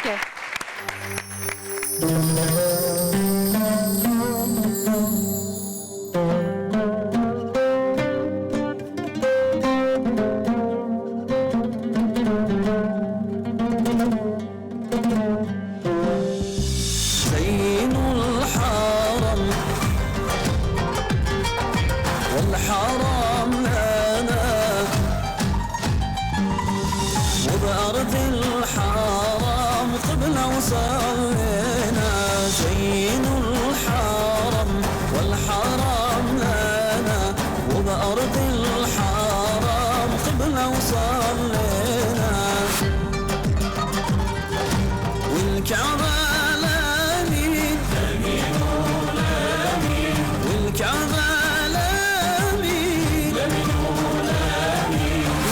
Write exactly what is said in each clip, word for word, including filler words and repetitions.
Okey. زين الحرم والحرم لنا، وبأرض الحرم قبلة وصلينا. زين الحرم والحرم لنا، وبأرض الحرم قبلة وصلينا. والكعبة الأمين، والكعبة الأمين،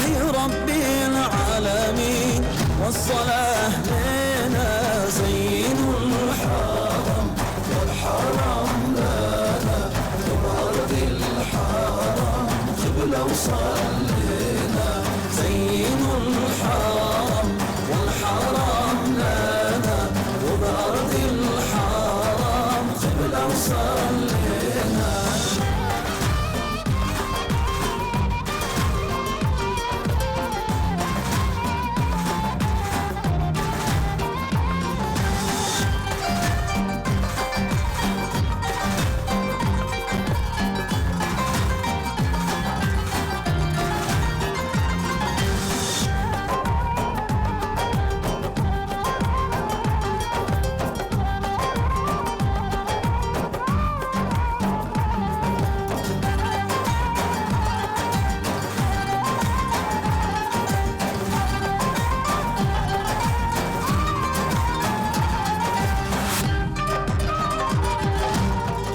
لرب العالمين، والصلاة لنا زين الحرم. والحرم لنا، وبأرض الحرم قبلة وصلينا. زين الحرم والحرم لنا، وبأرض الحرم قبلة وصلينا.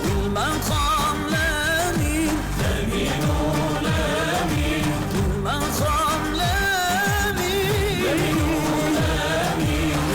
والمقام الأمين، والمقام الأمين،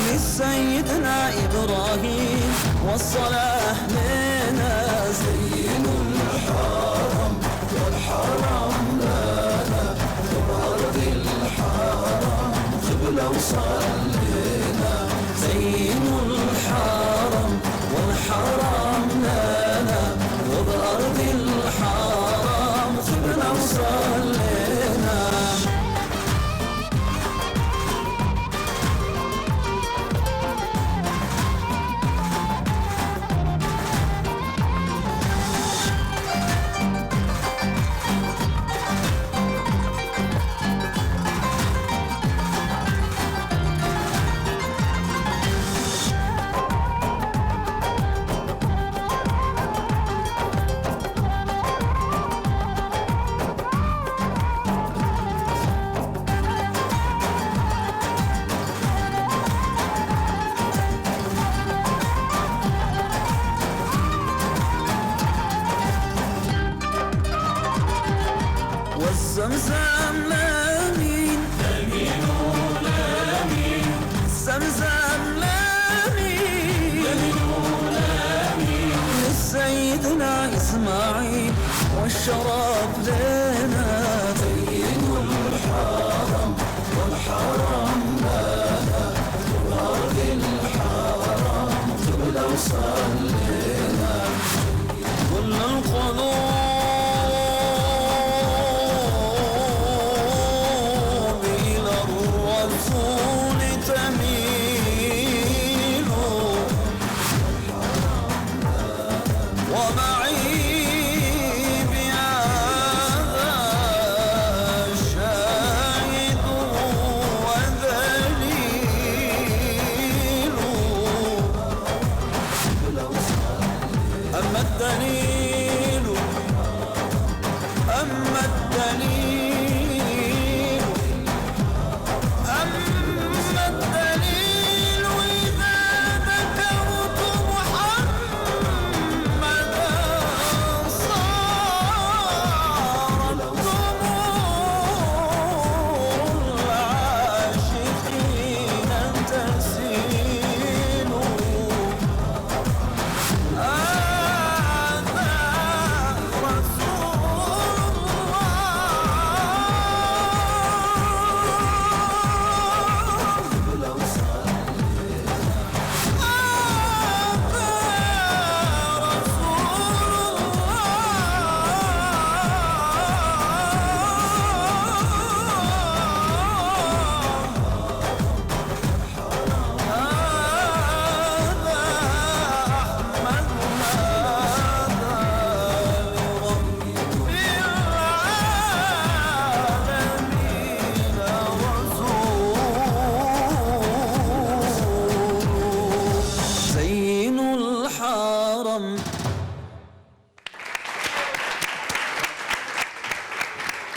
لسيدنا إبراهيم، والصلاة لنا زين الحرم، والحرم لنا، وبأرض الحرم قبلة وصلينا. زين الحرم والحرم لنا، وبأرض الحرم قبلة وصلينا. والزمزم الأمين، زمزم الأمين، لسيدنا إسماعيل، والشرف لنا زين الحرم، والحرم لنا، وبأرض الحرم قبلة وصلينا. كل القلوب إلى الرسول تميل، ومعي بهذا شاهد ودليل.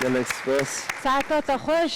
Gelek spas. Saeta te xweş.